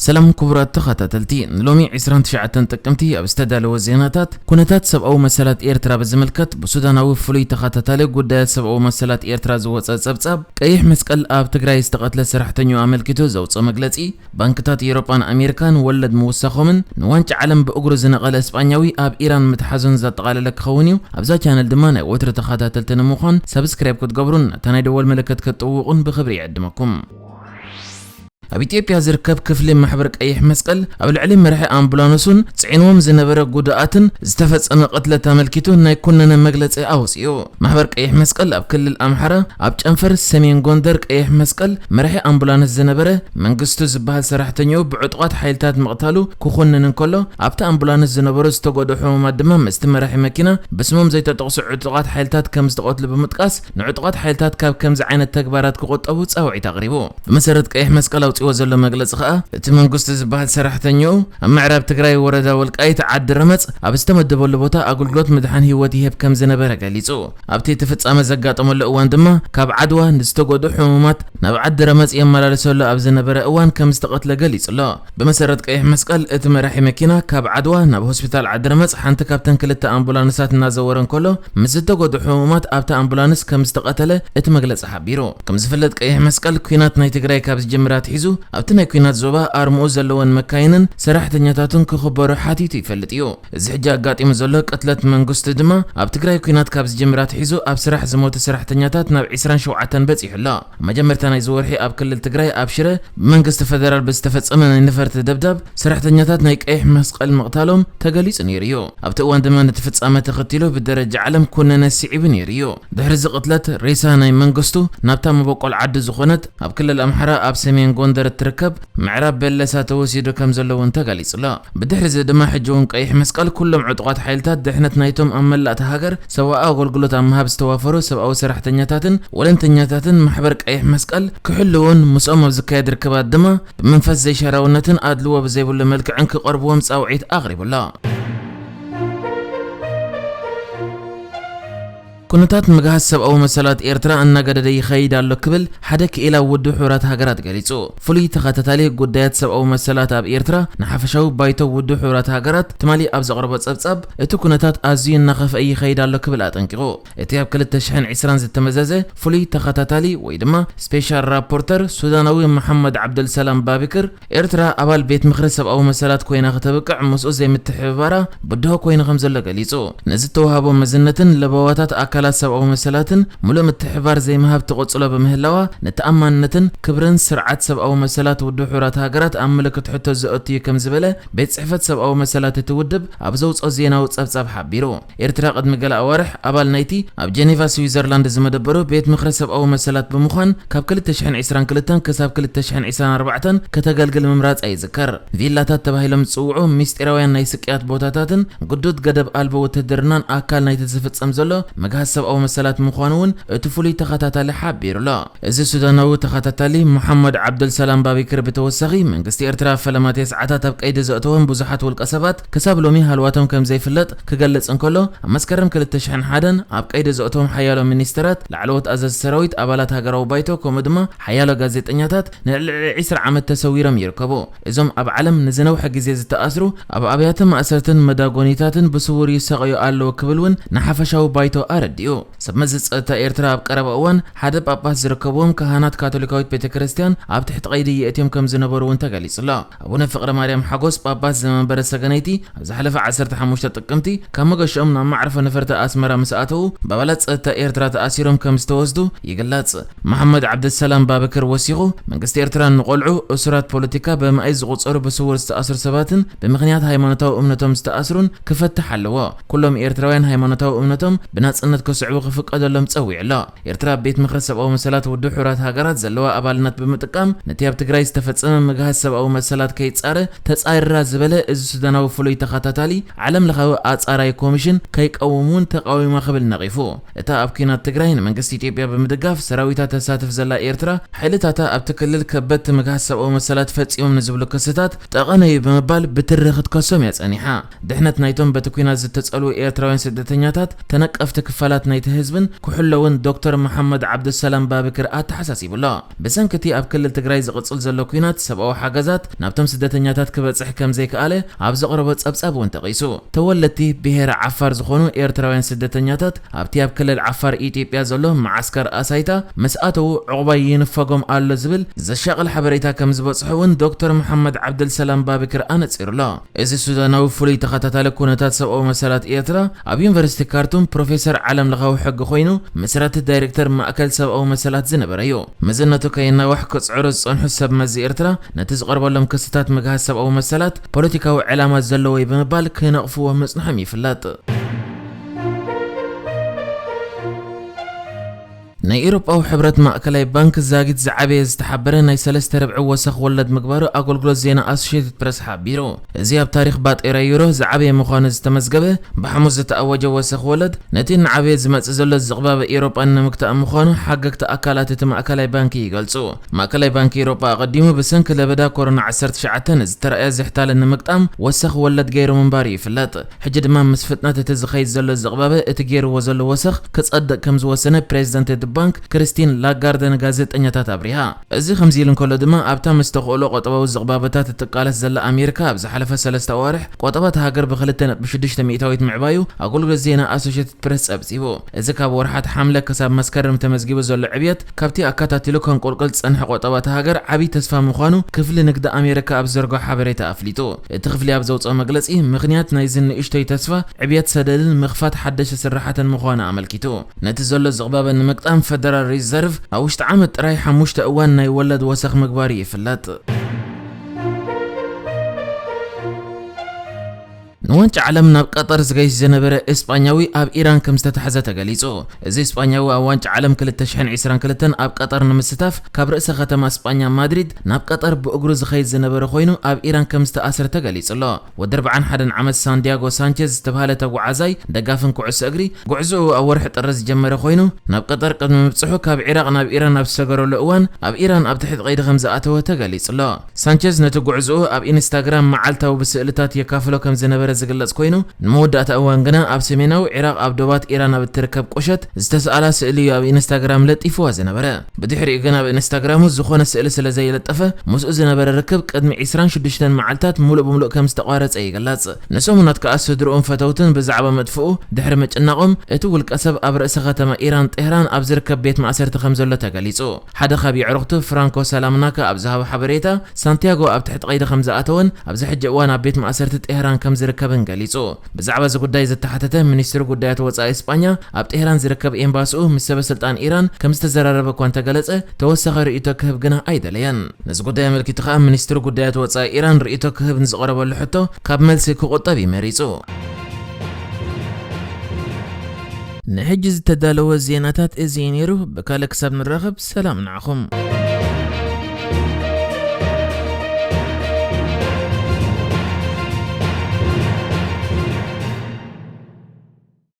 ሰላም ክቡራት ተኸታተልቲ፣ ንሎሚ ዕስራን ትሽዓተን ጥቅምቲ ኣብ ዝተዳለወ ዜናታት፣ ኩነታት ሰብኣዊ መሰላት ኤርትራ ብዝምልከት ብሱዳናዊ ፍሉይ ተኸታታሊ ጉዳያት ሰብኣዊ መሰላት ኤርትራ ዝወጸ ጸብጻብ፣ ቀይሕ መስቀል ኣብ ትግራይ ዝተቐትለ ሰራሕተኛኡ ኣመልኪቱ ዘውጽኦ መግለጺ፣ ባንክታት ኤውሮጳን ኣሜሪካን ወለድ ምውሳኾምን ንዋንጫ ዓለም ብእግሩ ዝነቐለ እስጳኛዊ ኣብ ኢራን ምትሓዙን ዘጠቓለለ ክኸውን እዩ። ኣብዛ ቻነል ድማ ናይ ወትሪ ተኸታተልቲ ንምዃን ሳብስክራይብ ክትገብሩን ነታ ናይ ደወል ምልክት ክትጥውቑን ብኽብሪ ይዕድመኩም። ኣብ ኢትዮጵያ ዝርከብ ክፍሊ ማሕበር ቀይሕ መስቀል ኣብ ልዕሊ መራሒ ኣምቡላንሱን ጽዒንዎም ዝነበረ ጉድኣትን ዝተፈጸመ ቅትለት ኣመልኪቱ ናይ ኩነነ መግለጺ ኣውጺኡ። ማሕበር ቀይሕ መስቀል ኣብ ክልል ኣምሓራ ኣብ ጨንፈር ሰሜን ጎንደር ቀይሕ መስቀል መራሒ ኣምቡላንስ ዝነበረ መንግስቱ ዝበሃል ሰራሕተኛኡ ብዕጡቓት ሓይልታት ምቕታሉ ክኹንን እንከሎ፣ ኣብቲ ኣምቡላንስ ዝነበሩ ዝተጎድኡ ሕሙማት ድማ ምስቲ መራሒ መኪና ብስሞም ዘይተጠቕሱ ዕጡቓት ሓይልታት ከም ዝተቐትሉ ብምጥቃስ፣ ንዕጡቓት ሓይልታት ካብ ከምዚ ዓይነት ተግባራት ክቑጠቡ ጻውዒት ኣቕሪቡ። ብመሰረት ቀይሕ መስቀል ኣውጺዎ ዘሎ መግለጺ ከኣ፣ እቲ መንግስቱ ዝበሃል ሰራሕተኛኡ ኣብ ምዕራብ ትግራይ ወረዳ ወልቃይት ዓዲ ረመጽ ኣብ ዝተመደበሉ ቦታ ኣገልግሎት ምድሓን ህይወት ይህብ ከም ዝነበረ ገሊጹ። ኣብቲ እቲ ፍጻመ ዘጋጠመሉ እዋን ድማ ካብ ዓድዋ ንዝተጎድኡ ሕሙማት ናብ ዓዲ ረመጽ የመላልሰሉ ኣብ ዝነበረ እዋን ከም ዝተቐትለ ገሊጹ ኣሎ። ብመሰረት ቀይሕ መስቀል፣ እቲ መራሒ መኪና ካብ ዓድዋ ናብ ሆስፒታል ዓዲ ረመጽ ሓንቲ ካብተን ክልተ ኣምቡላንሳት እናዘወረ እንከሎ፣ ምስ ዝተጎድኡ ሕሙማት ኣብታ ኣምቡላንስ ከም ዝተቐተለ እቲ መግለጺ ሓቢሩ። ከም ዝፍለጥ፣ ቀይሕ መስቀል ኲናት ናይ ትግራይ ካብ ዝጅምር ኣትሒዙ ኣብቲ ናይ ኲናት ዞባ ኣርምኡ ዘለወን መካይንን ሰራሕተኛታቱን ክኽበሩ ሓቲቱ ይፈልጥ እዩ። እዚ ሕጂ ኣጋጢሙ ዘሎ ቅትለት መንግስቱ ድማ ኣብ ትግራይ ኲናት ካብ ዝጅምር ኣትሒዙ ኣብ ስራሕ ዝሞቱ ሰራሕተኛታት ናብ ዕስራን ሸውዓተን በጺሑ ኣሎ። ኣብ መጀመርታ ናይዚ ወርሒ ኣብ ክልል ትግራይ ኣብ ሽረ ብመንግስቲ ፈደራል ብዝተፈጸመ ናይ ነፈርቲ ደብዳብ ሰራሕተኛታት ናይ ቀይሕ መስቀል ምቕታሎም ተገሊጹ ነይሩ እዩ። ኣብቲ እዋን ድማ ነቲ ፍጻመ ተኸቲሉ ብደረጃ ዓለም ኩነነ ስዒቡ ነይሩ እዩ። ድሕሪ እዚ ቅትለት ሬሳ ናይ መንግስቱ ናብታ መበቆል ዓዲ ዝኾነት ኣብ ክልል ኣምሓራ ኣብ ሰሜን ጎንደር እትርከብ ምዕራብ በለሳ ተወሲዱ ከም ዘሎ እውን ተገሊጹ ኣሎ። ብድሕሪ እዚ ድማ ሕጂ እውን ቀይሕ መስቀል ኩሎም ዕጡቓት ሓይልታት ድሕነት ናይቶም ኣብ መላእታ ሃገር ሰብኣዊ ኣገልግሎት ኣብ ምሃብ ዝተዋፈሩ ሰብኣዊ ሰራሕተኛታትን ወለንተኛታትን ማሕበር ቀይሕ መስቀል ክሕልውን ምስኦም ኣብ ዝካየድ ርክባት ድማ ብመንፈስ ዘይሻራውነትን ኣድልዎ ብዘይብሉ መልክዕን ክቐርብዎም ጻውዒት ኣቕሪቡ ኣሎ። ኩነታት ምግሃስ ሰብኣዊ መሰላት ኤርትራ እናገደደ ይኸይድ ኣሎ ክብል ሓደ ክኢላ ውድብ ሕቡራት ሃገራት ገሊጹ። ፍሉይ ተኸታታሊ ጉዳያት ሰብኣዊ መሰላት ኣብ ኤርትራ ንሓፈሻዊ ባይቶ ውድብ ሕቡራት ሃገራት ትማሊ ኣብ ዘቕረቦ ጸብጻብ፣ እቲ ኩነታት ኣዝዩ እናኸፍአ ይኸይድ ኣሎ ክብል ኣጠንቂቑ። እቲ ኣብ ክልተ ሽሕን ዕስራን ዝተመዘዘ ፍሉይ ተኸታታሊ ወይ ድማ ስፔሻል ራፖርተር ሱዳናዊ መሓመድ ዓብደልሰላም ባቢክር፣ ኤርትራ ኣባል ቤት ምኽሪ ሰብኣዊ መሰላት ኮይና ከተብቅዕ ምስኡ ዘይምትሕብባራ ብድሆ ኮይኑ ከም ዘሎ ገሊጹ። ነዚ እተዋህቦ መዝነትን ለበዋታት ኣካላት ሰብኣዊ መሰላትን ምሉእ ምትሕብባር ዘይምሃብ ትቕጽሎ ብምህላዋ፣ ንተኣማንነትን ክብርን ስርዓት ሰብኣዊ መሰላት ውድብ ሕቡራት ሃገራት ኣብ ምልክት ሕቶ ዘእቱ እዩ ከም ዝበለ ቤት ጽሕፈት ሰብኣዊ መሰላት እቲ ውድብ ኣብ ዘውጽኦ ዜናዊ ጸብጻብ ሓቢሩ። ኤርትራ ቅድሚ ገለ ኣዋርሕ ኣባል ናይቲ ኣብ ጀኔቫ ስዊዘርላንድ ዝመደበሩ ቤት ምኽሪ ሰብኣዊ መሰላት ብምዃን ካብ ክልተ ሽሕን ዕስራን ክልተን ክሳብ ክልተ ሽሕን ዕስራን ኣርባዕተን ከተገልግል ምምራጻ ይዝከር። ቪላታት ተባሂሎም ዝጽውዑ ምስጢራውያን ናይ ስቅያት ቦታታትን ግዱድ ገደብ ኣልቦ ውትድርናን ኣካል ናይቲ ዝፍጸም ዘሎ ምግሃስ ሰብኣዊ መሰላት ምዃኑ እውን እቲ ፍሉይ ተኸታታሊ ሓቢሩ ኣሎ። እዚ ሱዳናዊ ተኸታታሊ መሓመድ ዓብደልሰላም ባቢክር ብተወሳኺ መንግስቲ ኤርትራ ኣብ ፈለማ ተስዓታት ኣብ ቀይዲ ዘእተዎም ብዙሓት ውልቀ ሰባት ክሳብ ሎሚ ሃልዋቶም ከም ዘይፍለጥ ክገልጽ እንከሎ፣ ኣብ መስከረም ክልተ ሽሕን ሓደን ኣብ ቀይዲ ዘእተዎም ሓያሎ ሚኒስተራት፣ ላዕለዎት ኣዘዝቲ ሰራዊት፣ ኣባላት ሃገራዊ ባይቶ ከምኡ ድማ ሓያሎ ጋዜጠኛታት ንልዕሊ ዕስራ ዓመት ተሰዊሮም ይርከቡ። እዞም ኣብ ዓለም ንዝነውሐ ግዜ ዝተኣስሩ ኣብ ኣብያተ ማእሰርትን መዳጎኒታትን ብስውር ይሰቐዩ ኣለዉ ክብል እውን ንሓፈሻዊ ባይቶ ኣረዲኡ። ሰብ መዚ ጸጥታ ኤርትራ ኣብ ቀረባ እዋን ሓደ ጳጳስ ዝርከብዎም ካህናት ካቶሊካዊት ቤተ ክርስቲያን ኣብ ትሕቲ ቀይዲ የእትዮም ከም ዝነበሩ እውን ተገሊጹ ኣሎ። ኣቡነ ፍቕረ ማርያም ሓጎስ ጳጳስ ዘመንበረ ሰገነይቲ ኣብ ዝሓለፈ ዓሰርተ ሓሙሽተ ጥቅምቲ ካብ መገሽኦም ናብ ማዕርፎ ነፈርቲ ኣስመራ ምስ ኣተዉ ብኣባላት ጸጥታ ኤርትራ ተኣሲሮም ከም ዝተወስዱ ይግለጽ። መሓመድ ዓብደሰላም ባበክር ወሲኹ፣ መንግስቲ ኤርትራ ንቆልዑ፣ እሱራት ፖለቲካ፣ ብኣማኢት ዝቑጸሩ ብስውር ዝተኣስሩ ሰባትን ብምኽንያት ሃይማኖታዊ እምነቶም ዝተኣስሩን ክፈትሕ ኣለዎ። ኩሎም ኤርትራውያን ሃይማኖታዊ እምነቶም ብናጽነት ክስዕቡ ክፍቀደሎም ጸዊዑ ኣሎ። ኤርትራ ኣብ ቤት ምኽሪ ሰብኣዊ መሰላት ውድብ ሕቡራት ሃገራት ዘለዋ ኣባልነት ብምጥቃም፣ ነቲ ኣብ ትግራይ ዝተፈጸመ ምግሃስ ሰብኣዊ መሰላት ከይጻረ ተጻሪራ ዝበለ እዚ ሱዳናዊ ፍሉይ ተኸታታሊ፣ ዓለም ለኻዊ ኣጻራይ ኮሚሽን ከይቀውም እውን ተቃዊማ ክብል ነቒፉ። እታ ኣብ ኲናት ትግራይ ንመንግስቲ ኢትዮጵያ ብምድጋፍ ሰራዊታ ተሳትፍ ዘላ ኤርትራ፣ ሓይልታታ ኣብቲ ክልል ከበድቲ ምግሃስ ሰብኣዊ መሰላት ፈጺሞም ንዝብሉ ክስታት ጠቐነ እዩ ብምባል ብትሪ ክትከሶም እያ ጸኒሓ። ድሕነት ናይቶም በቲ ኲናት ዝተጸልዉ ኤርትራውያን ስደተኛታት ተነቀፍቲ ክፋላት መሰላት ናይቲ ህዝብን ክሕለውን ዶክተር መሓመድ ዓብዱሰላም ባብክር ኣተሓሳሲቡ ኣሎ። ብሰንኪ እቲ ኣብ ክልል ትግራይ ዝቕጽል ዘሎ ኲናት፣ ሰብኣዊ ሓገዛት ናብቶም ስደተኛታት ክበጽሕ ከም ዘይከኣለ ኣብ ዘቕረቦ ጸብጻብ እውን ጠቒሱ። ተወለድቲ ብሄረ ዓፋር ዝኾኑ ኤርትራውያን ስደተኛታት ኣብቲ ኣብ ክልል ዓፋር ኢትዮጵያ ዘሎ መዓስከር ኣሳይታ ምስ ኣተዉ፣ ዕቑባ ይንፈጎም ኣሎ ዝብል ዘሻቕል ሓበሬታ ከም ዝበጽሖ እውን ዶክተር መሓመድ ዓብደልሰላም ባብክር ኣነጺሩ ኣሎ። እዚ ሱዳናዊ ፍሉይ ተኸታታሊ ኩነታት ሰብኣዊ መሰላት ኤርትራ፣ ኣብ ዩኒቨርሲቲ ካርቱም ፕሮፌሰር ዓለም ለኻዊ ሕጊ ኮይኑ፣ መስራቲ ዳይሬክተር ማእከል ሰብኣዊ መሰላት ዝነበረ እዩ። መዝነቱ ከይናዋሕ ክጽዕሩ ዝጸንሑ ሰብ መዚ ኤርትራ፣ ነቲ ዝቐርበሎም ክስታት ምግሃስ ሰብኣዊ መሰላት ፖለቲካዊ ዕላማ ዘለዎ እዩ ብምባል ክነቕፍዎ ምጽንሖም ይፍለጥ። ናይ ኤውሮጳዊ ሕብረት ማእከላይ ባንክ ዛጊት ዝዓበየ ዝተሓበረ ናይ ሰለስተ ርብዒ ወሰኽ ወለድ ምግባሩ ኣገልግሎት ዜና ኣሶሼትድ ፕረስ ሓቢሩ። እዚ ኣብ ታሪኽ ባጤራ ዩሮ ዝዓበየ ምዃኑ ዝተመዝገበ ብሓሙስ ዝተኣወጀ ወሰኽ ወለድ፣ ነቲ እናዓበየ ዝመጽእ ዘሎ ዝቕባበ ኤውሮጳ ንምግታእ ምዃኑ ሓገግቲ ኣካላት እቲ ማእከላይ ባንክ ይገልጹ። ማእከላይ ባንክ ኤውሮጳ ኣቐዲሙ ብሰንኪ ለበዳ ኮሮና ዓሰርተ ትሽዓተ ንዝተራእየ ዝሕታለ ንምግጣም ወሰኽ ወለድ ገይሩ ምንባሩ ይፍለጥ። ሕጂ ድማ ምስ ፍጥነት እቲ ዝኸይድ ዘሎ ዝቕባበ እቲ ገይርዎ ዘሎ ወሰኽ ክጸድቕ ከም ዝወሰነ ፕሬዚደንት እቲ ባንክ ክርስቲን ላጋርደ ንጋዜጠኛታት ኣብሪሃ። እዚ ከምዚ ኢሉ እንከሎ ድማ ኣብታ ምስ ተኽእሎ ቆጠባዊ ዝቕባበታት እትቃለስ ዘላ ኣሜሪካ ኣብ ዝሓለፈ ሰለስተ ኣዋርሕ ቆጠባ እታ ሃገር ብክልተ ነጥቢ ሽዱሽተ ሚእታዊት ምዕባዩ ኣገልግሎት ዜና ኣሶሼትድ ፕረስ ጸብጺቡ። እዚ ካብ ወርሓት ሓምለ ክሳብ መስከረም ተመዝጊቡ ዘሎ ዕብየት ካብቲ ኣከታቲሉ ከንቆልቆል ዝጸንሐ ቆጠባ እታ ሃገር ዓብዪ ተስፋ ምዃኑ ክፍሊ ንግዲ ኣሜሪካ ኣብ ዝዘርግሖ ሓበሬታ ኣፍሊጡ። እቲ ክፍሊ ኣብ ዘውጽኦ መግለጺ፣ ምኽንያት ናይዚ ንእሽቶይ ተስፋ ዕብየት ሰደድን ምኽፋት ሓደሽቲ ስርሓትን ምዃኑ ኣመልኪቱ። ነቲ ዘሎ ዝቕባበ ንምግጣም ፈደራል ሪዘርቭ ኣብ ውሽጢ ዓመት ጥራይ ሓሙሽተ እዋን ናይ ወለድ ወሰኽ ምግባሩ ይፍለጥ። ንዋንጫ ዓለም ናብ ቀጠር ዝገይሽ ዝነበረ እስጳኛዊ ኣብ ኢራን ከም ዝተታሕዘ ተገሊጹ። እዚ እስጳኛዊ ኣብ ዋንጫ ዓለም ክልተ ሽሕን ዕስራን ክልተን ኣብ ቀጠር ንምስታፍ ካብ ርእሰ ከተማ እስጳኛ ማድሪድ ናብ ቀጠር ብእግሩ ዝኸይድ ዝነበረ ኮይኑ ኣብ ኢራን ከም ዝተኣስረ ተገሊጹ ኣሎ። ወዲ ኣርብዓን ሓደን ዓመት ሳንዲያጎ ሳንቼዝ ዝተባህለ ተጓዓዛይ ደጋፍን ኩዕሶ እግሪ ጉዕዞኡ ኣብ ወርሒ ጥሪ ዝጀመረ ኮይኑ ናብ ቀጠር ቅድሚ ምብጽሑ ካብ ዒራቕ ናብ ኢራን ኣብ ዝሰገረሉ እዋን ኣብ ኢራን ኣብ ትሕቲ ቀይዲ ከም ዝኣተወ ተገሊጹ ኣሎ። ሳንቸዝ ነቲ ጉዕዞኡ ኣብ ኢንስታግራም መዓልታዊ ብስእልታት የካፍሎ ከም ዝነበረ ዝግለጽ ኮይኑ፣ ንመወዳእታ እዋን ግና ኣብ ሰሜናዊ ዒራቕ ኣብ ዶባት ኢራን ኣብ እትርከብ ቁሸት ዝተስኣላ ስእሊ እዩ ኣብ ኢንስታግራም ለጢፍዋ ዝነበረ። ብድሕሪኡ ግን ኣብ ኢንስታግራሙ ዝኾነ ስእሊ ስለ ዘይለጠፈ፣ ምስኡ ዝነበረ ርክብ ቅድሚ ዕስራን ሽዱሽተን መዓልታት ሙሉእ ብምሉእ ከም ዝተቋረጸ ይግለጽ። ንሰሙናት ከኣ ስድርኡን ፈተውትን ብዛዕባ መጥፍኡ ድሕሪ ምጭናቖም፣ እቲ ውልቀ ሰብ ኣብ ርእሰ ከተማ ኢራን ጤህራን ኣብ ዝርከብ ቤት ማእሰርቲ ከም ዘሎ ተገሊጹ። ሓደ ካብ የዕሩኽቱ ፍራንኮ ሳላምናካ ኣብ ዝሃቦ ሓበሬታ፣ ሳንቲያጎ ኣብ ትሕቲ ቀይዲ ከም ዝኣተወን ኣብዚ ሕጂ እዋን ኣብ ቤት ማእሰርቲ ጤህራን ከም ዝርከብን ገሊጹ። ብዛዕባ እዚ ጉዳይ ዝተሓተተ ሚኒስትሪ ጉዳያት ወጻኢ እስጳኛ፣ ኣብ ጤህራን ዝርከብ ኤምባሲኡ ምስ ሰበ ስልጣን ኢራን ከም ዝተዘራረበ እኳ እንተገለጸ፣ ተወሳኺ ርእይቶ ክህብ ግና ኣይደለየን። ነዚ ጉዳይ ኣመልኪቱ ከኣ ሚኒስትሪ ጉዳያት ወጻኢ ኢራን ርእይቶ ክህብ ንዝቐረበሉ ሕቶ ካብ መልሲ ክቑጠብ እዩ መሪጹ። ንሕጂ ዝተዳለወ ዜናታት እዚ እዩ ነይሩ። ብካልእ ክሳብ ንራኸብ ሰላም ንዓኹም።